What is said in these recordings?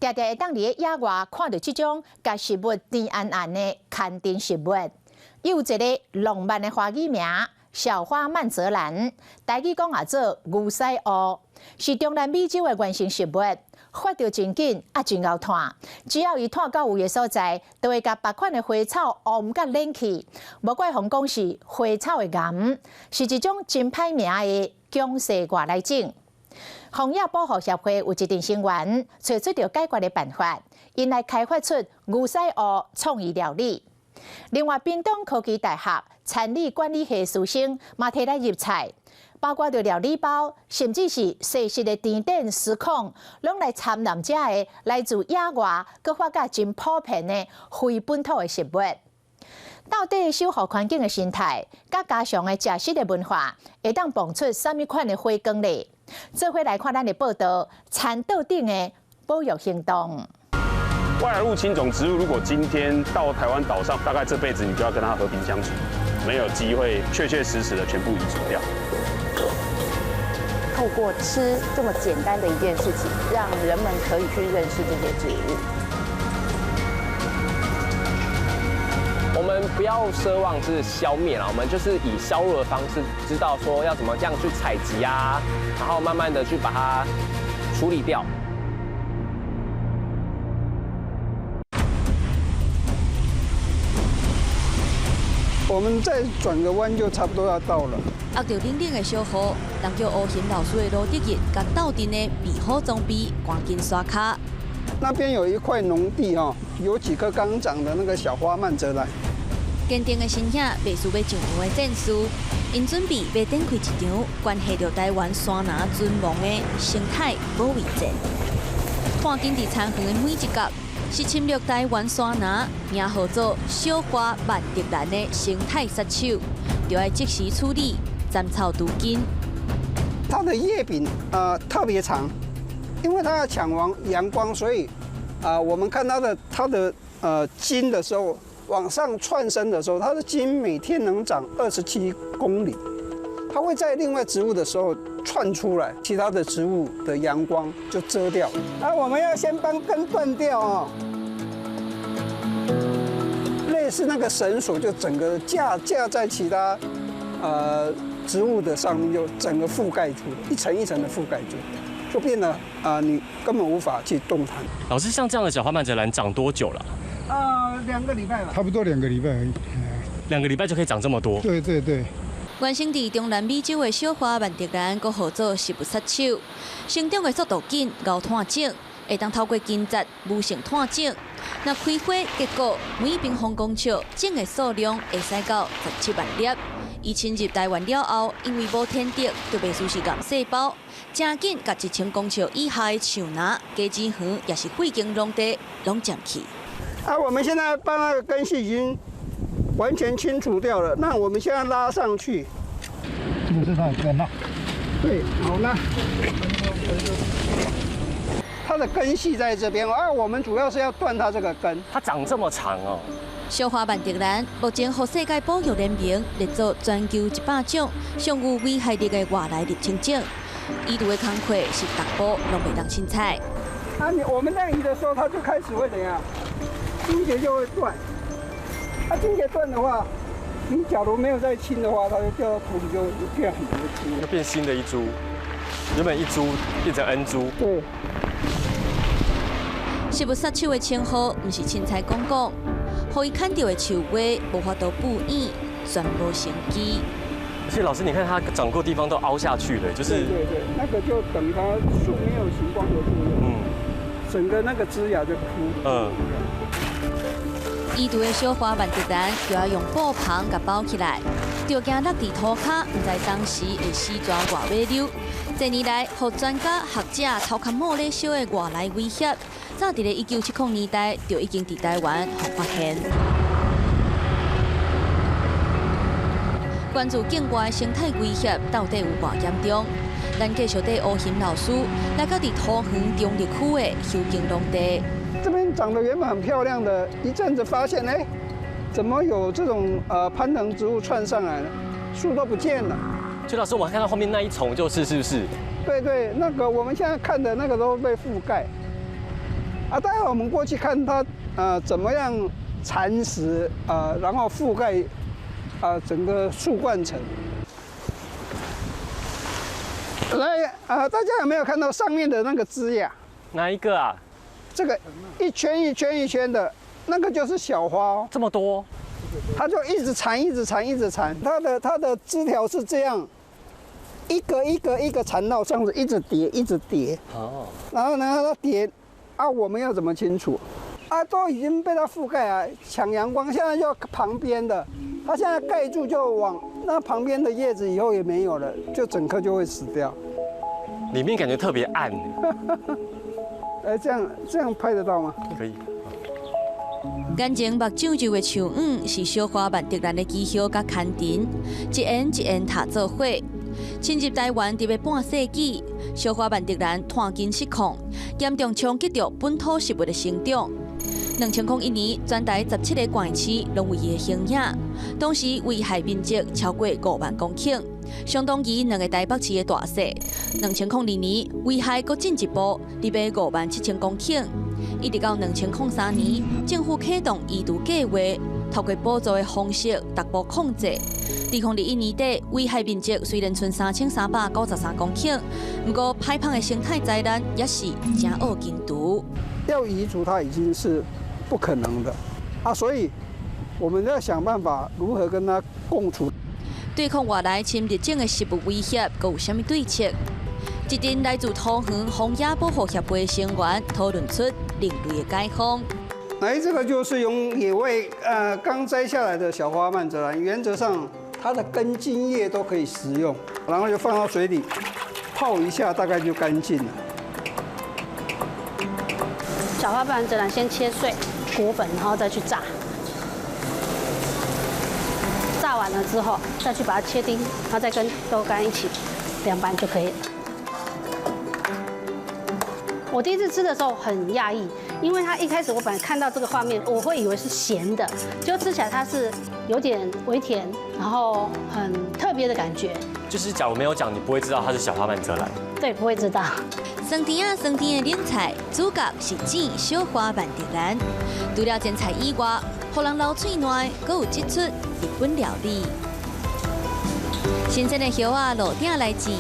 定定會當佇咧野外看著這種共食物甜絚絚的牽藤植物。伊有一个浪漫的華語名——小花蔓澤蘭，台語講也做牛屎烏，是中南美洲的原生植物，發著真緊啊，真𠢕湠。只要伊湠到有的所在，就會共別款的花草煳佮染去。無怪予人講是花草的癌，是一種真歹名的強勢外來種。荒野保護協會有一陣成員揣出著解決的辦法，𪜶來開發出牛屎烏創意料理。另外，屏東科技大學餐飲管理系師生嘛提來入菜，包括著料理包，甚至是西式的甜點司康，攏來參南遮的來自野外，閣發覺真普遍的非本土的食物。到底守護環境的心態，佮家常的食食的文化，會當蹦出啥物款的火光咧？做伙來看咱的報道，田桌頂的保育行動。外來入侵種植物，如果今天到台灣島上，大概這輩子你就要跟它和平相處，沒有機會確確實實的全部移除掉。透過吃這麼簡單的一件事情，讓人們可以去認識這些植物。我們不要奢望是消滅了，我們就是以削弱的方式，知道說要怎麼樣去採集啊，然後慢慢的去把它處理掉。我們再轉個彎就差不多要到了。壓著冷冷的小雨，人叫烏熊老師的羅德日，共鬥陣的避雨裝備趕緊刷跤。那邊有一塊農地哦，有幾棵剛長的那個小花蔓澤蘭。堅定的身影，袂輸欲上場的戰士，𪜶準備欲展開一場關係著台灣山林存亡的生態保衛戰。看緊佇田園的每一角，是侵略台灣山林，名號做小花蔓澤蘭的生態殺手，就愛即時處理，斬草除根。它的葉柄特別長，因為它要搶王陽光，所以我們看它的莖的時候，往上竄升的時候，它的莖每天能長27公里。它會在另外植物的時候竄出來，其他的植物的陽光就遮掉。啊，我們要先幫根斷掉哦，類似那個繩索，就整個架在其他植物的上面，就整個覆蓋住，一層一層的覆蓋住，就變得啊，你根本無法去動彈。老師，像這樣的小花蔓澤蘭長多久了？2個禮拜吧。差不多兩個禮拜而已。2個禮拜就可以長這麼多？對對對。原生佇中南美洲的小花蔓澤蘭，閣號做食物殺手，成長的速度緊，𠢕湠種，會當透過根節無性湠種。若開花結果，每平方公尺種的數量會使到17萬粒。伊侵入台灣了後，因為無天敵，就袂輸是癌細胞，誠緊共1000公尺以下的樹林、果子園，抑是廢耕農地，攏佔去。啊，我們現在把那個根系已經完全清除掉了，那我們現在拉上去。這個是它的根啊。對，好啦。它的根系在這邊，啊，我們主要是要斷它這個根。它長這麼長哦。小花蔓澤蘭目前予世界保育聯盟列做全球100種上有危害力的外來入侵種。移除的工課是逐步攏袂當凊彩。啊，你我們在移的時候，它就開始會怎樣？莖節就會斷。啊，莖節斷的話，你假如沒有再清的話，它就掉到土裡，就變很多株，就變新的一株，原本一株變成 N 株。對。食物殺手的稱號，毋是凊彩講講，予伊砍著的樹瓜無法度復原，全無生機。而且老師，你看它長過地方都凹下去了，就是。對對對，那個就等於它樹沒有行光合作用，整個那個枝芽就枯。移除的小花蔓澤蘭就要用布棚共包起來，就驚落佇塗跤，毋知當時會死蛇偌尾溜。這年來，予專家學者頭殼冒咧燒的外來威脅，早佇咧1970年代就已經佇台灣予發現。關注境外生態威脅到底有偌嚴重？咱繼續綴烏熊老師來到佇桃園中壢區的休耕農地。這邊長得原本很漂亮的，一陣子發現，哎，怎麼有這種攀藤植物竄上來了？樹都不見了。崔老師，我們看到後面那一叢就是，是不是？對對，那個我們現在看的那個都被覆蓋。啊，待會我們過去看它，怎麼樣蠶食啊，然後覆蓋啊整個樹冠層。來啊，大家有沒有看到上面的那個枝芽？哪一個啊？這個一圈一圈一圈的，那個就是小花哦。這麼多？它就一直纏，一直纏，一直纏。它的枝條是這樣，一個一個一個纏繞，這樣子一直疊，一直疊。哦。然後呢，它疊，啊，我們要怎麼清除？啊，都已經被它覆蓋啊，搶陽光。現在就旁邊的，它現在蓋住就往那旁邊的葉子以後也沒有了，就整棵就會死掉。裡面感覺特別暗。哎，這樣拍得到嗎？可以。眼前目睭就的樹黃是小花萬德蘭的枝葉佮牽藤，一緣一緣疊做伙。侵入台灣佇欲半世紀，小花萬德蘭炭根失控，嚴重衝擊著本土植物的生長。2001年，全台17個縣市攏有伊的形影，當時危害面積超過5萬公頃，相當於兩個台北市的大細。2002年，危害閣進一步，達到5萬7千公頃。一直到2003年，政府啟動移除計劃，透過補助的方式逐步控制。2021年底，危害面積雖然賰3393公頃，毋過歹芳的生態災難也是誠惡根除。要移除它已經是不可能的啊，所以我們要想辦法如何跟它共處。對抗外來侵入種的植物威脅，閣有啥物對策？一陣來自桃園荒野保護協會成員討論出另類的解方。來，這個就是用野外剛摘下來的小花蔓澤蘭，原則上它的根莖葉都可以食用，然後就放到水裡泡一下，大概就乾淨了。小花蔓澤蘭先切碎，裹粉，然後再去炸。炸完了之後，再去把它切丁，然後再跟豆乾一起涼拌就可以了。我第一次吃的時候很訝異，因為它一開始我本來看到這個畫面，我會以為是鹹的，結果吃起來它是有點微甜，然後很特別的感覺。就是假如沒有講，你不會知道它是小花蔓澤蘭。對，不會知道。酸甜仔酸甜的冷菜，主角是煎小花萬德蘭。除了煎菜以外，予人流喙瀾，閣有這齣日本料理。新鮮的葉仔路頂來煎，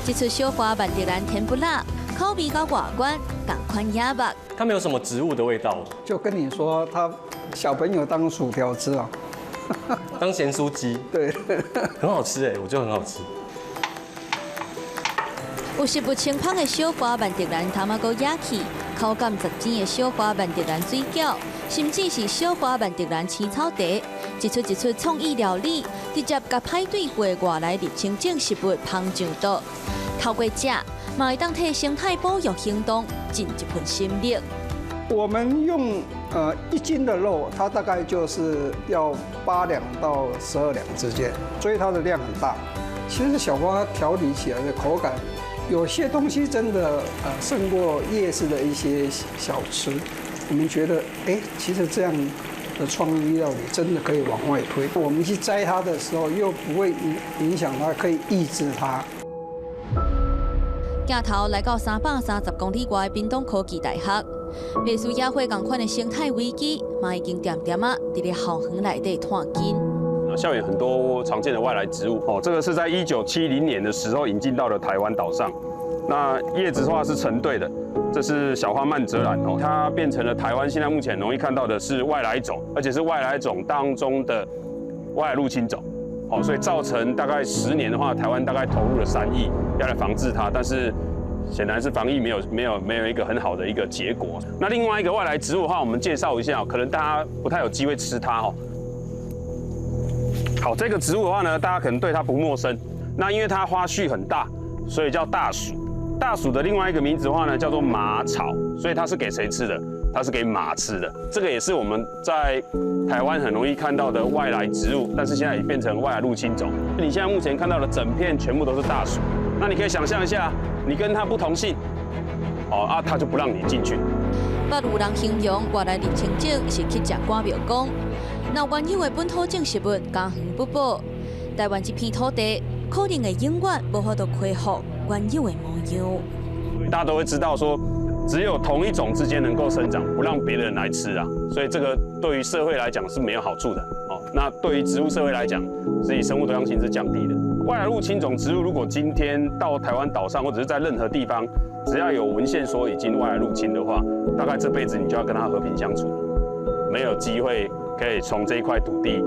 這齣小花萬德蘭甜不辣，口味佮外觀仝款野肉。它沒有什麼植物的味道。就跟你說，他小朋友當薯條吃啊，當鹹酥雞。對，很好吃哎，我覺得很好吃。有食物清芳的小花萬德蘭卵仔焼き，口感十讚的小花萬德蘭水餃，甚至是小花萬德蘭青草茶，一出一出創意料理，直接共歹對付的外來入侵種食物烹上桌。透過食，嘛會當替生態保育行動盡一份心力。我們用1斤的肉，它大概就是要8兩到12兩之間，所以它的量很大。其實小花調理起來的口感，有些東西真的勝過夜市的一些小吃。我們覺得，哎，其實這樣的創意料理真的可以往外推。我們去摘它的時候，又不會影響它，可以抑制它。鏡頭來到330公里外的屏東科技大學，類似野火仝款的生態危機，嘛已經恬恬仔佇咧校園內底湠根。校園很多常見的外來植物哦，這個是在1970年的時候引進到了台灣島上。那葉子的話是成對的，這是小花蔓澤蘭哦，它變成了台灣現在目前容易看到的是外來種，而且是外來種當中的外來入侵種。哦，所以造成大概10年的話，台灣大概投入了3億要來防治它，但是顯然是防疫沒有一個很好的一個結果。那另外一個外來植物的話，我們介紹一下，可能大家不太有機會吃它哦。好，這個植物的話呢，大家可能對它不陌生。那因為它花序很大，所以叫大薯。大薯的另外一個名字的話呢，叫做馬草，所以它是給誰吃的？它是給馬吃的。這個也是我們在台灣很容易看到的外來植物，但是現在也變成外來入侵種。你現在目前看到的整片全部都是大薯，那你可以想象一下，你跟它不同姓，哦啊，它就不讓你進去。捌有人形容外來入侵種是去食趕廟公，若原有的本土種植物家園不保，台灣這片土地可能會永遠無法度恢復原有的模樣。大家都會知道說，只有同一种之间能够生长，不让别人来吃啊，所以这个对于社会来讲是没有好处的哦。那对于植物社会来讲，是以生物多样性是降低的。外来入侵种植物如果今天到台湾岛上或者是在任何地方，只要有文献说已经外来入侵的话，大概这辈子你就要跟它和平相处，没有机会可以从这一块土地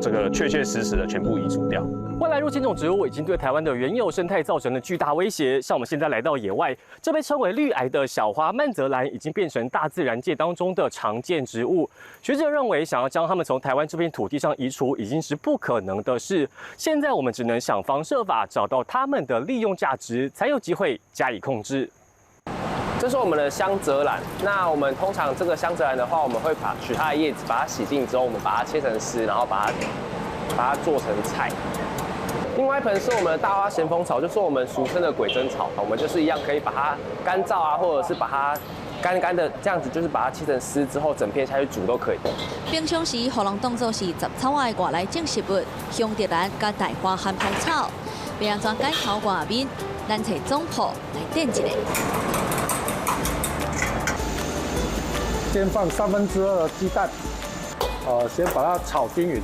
这个确确实实的全部移除掉。外来入侵种植物已经对台湾的原有生态造成了巨大威胁。像我们现在来到野外，这被称为绿癌的小花曼泽兰已经变成大自然界当中的常见植物。学者认为，想要将它们从台湾这片土地上移除，已经是不可能的事。现在我们只能想方设法找到它们的利用价值，才有机会加以控制。这是我们的香泽兰。那我们通常这个香泽兰的话，我们会把取它的叶子，把它洗净之后，我们把它切成丝，然后把它做成菜。另外一盆是我们的大花咸丰草，就是我们俗称的鬼针草。我们就是一样可以把它干燥啊，或者是把它干干的这样子，就是把它切成丝之后，整片下去煮都可以。平常时，予人当做是杂草仔的外来种植物，香泽兰佮大花含苞草，欲按怎改头换面？咱揣总铺来点一下。先放2/3的鸡蛋，先把它炒均匀。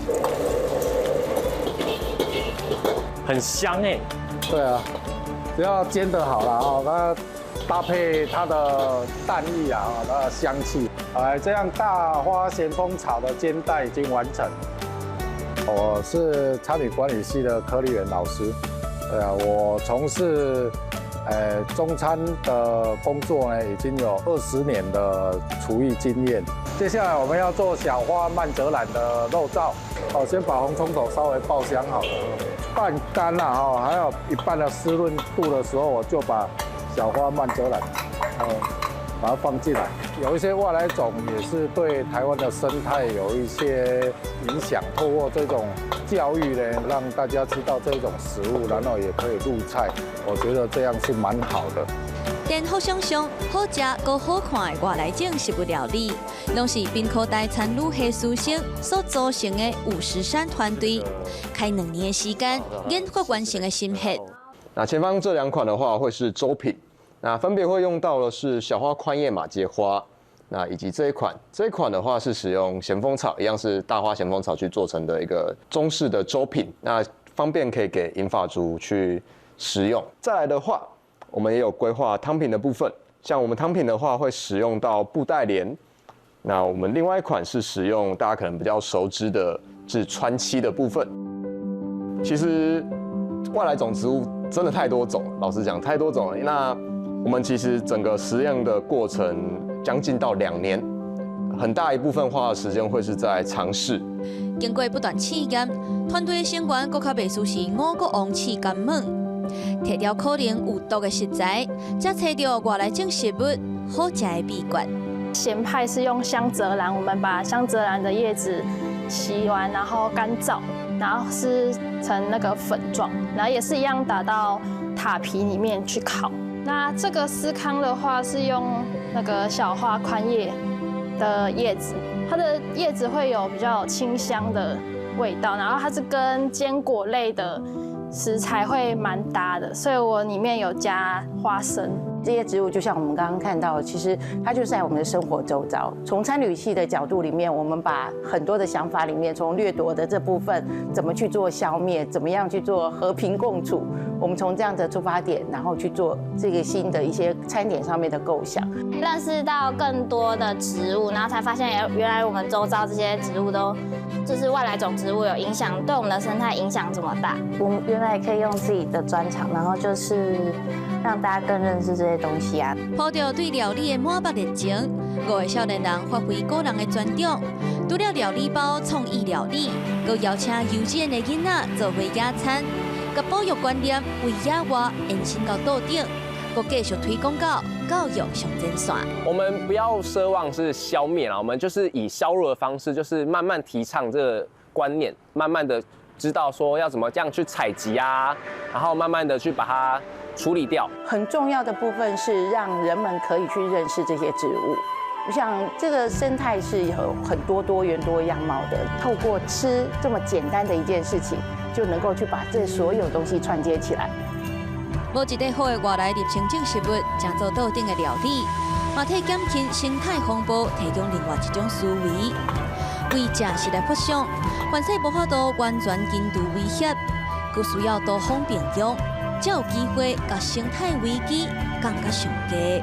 很香哎。对啊，只要煎得好了哦，那搭配它的蛋液啊，它的香气，来这样大花咸丰草的煎蛋已经完成。我是餐饮管理系的柯立元老师，对啊，我从事中餐的工作呢，已经有20年的厨艺经验。接下来我们要做小花曼泽兰的肉燥，哦，先把红葱头稍微爆香好了，半干了哈，还有一半的湿润度的时候，我就把小花曼泽兰，把它放进来。有一些外来种也是对台湾的生态有一些影响，透过这种教育呢，让大家知道这种食物，然后也可以入菜，我觉得这样是蛮好的。颠覆想象，好食阁好看的外来种食物料理，拢是屏科大餐旅系师生所组成的50山团队，开2年的时间研发完成的心血。那前方这2款的话，会是粥品。那分别会用到的是小花宽叶马偕花，那以及这一款，这一款的话是使用咸丰草，一样是大花咸丰草去做成的一个中式的粥品，那方便可以给银发族去食用。再来的话，我们也有规划汤品的部分，像我们汤品的话会使用到布袋莲，那我们另外一款是使用大家可能比较熟知的是川七的部分。其实外来种植物真的太多种，老实讲太多种了。那我们其实整个实验的过程将近到2年，很大一部分花的时间会是在尝试。经过不断试验，团队成员阁较袂输是五谷王试干猛，提掉可能有毒的食材，才揣著外来种食物好食的秘诀。咸派是用香泽兰，我们把香泽兰的叶子洗完，然后干燥，然后撕成那个粉状，然后也是一样打到塔皮里面去烤。那这个司康的话是用那个小花宽叶的叶子，它的叶子会有比较清香的味道，然后它是跟坚果类的食材会蛮搭的，所以我里面有加花生。这些植物就像我们刚刚看到，其实它就是在我们的生活周遭。从餐旅系的角度里面，我们把很多的想法里面，从掠夺的这部分怎么去做消灭，怎么样去做和平共处，我们从这样的出发点，然后去做这个新的一些餐点上面的构想，认识到更多的植物，然后才发现原来我们周遭这些植物都就是外来种植物有影响，对我们的生态影响这么大。我们原来可以用自己的专长，然后就是让大家更认识这些东西啊。抱著对料理的满腹热情，5个少年人发挥个人的专长，除了料理包创意料理，阁邀请幼稚园的囡仔做伙野餐，共保育观念为野外延伸到桌顶，阁继续推广到教育上前线。我们不要奢望是消灭啦，我们就是以削弱的方式，就是慢慢提倡这个观念，慢慢的知道说要怎么这样去采集啊，然后慢慢的去把它处理掉。很重要的部分是让人们可以去认识这些植物。我想这个生态是有很多多元多样貌的，透过吃这么简单的一件事情，就能够去把这所有东西串接起来。無一塊好的外來入侵種植物，成做桌頂的料理，嘛替減輕生態風暴提供另外一種思維。為食食來發想，凡勢無法度完全根除威脅，閣需要多方並用，才有機會共生態危機降甲上低。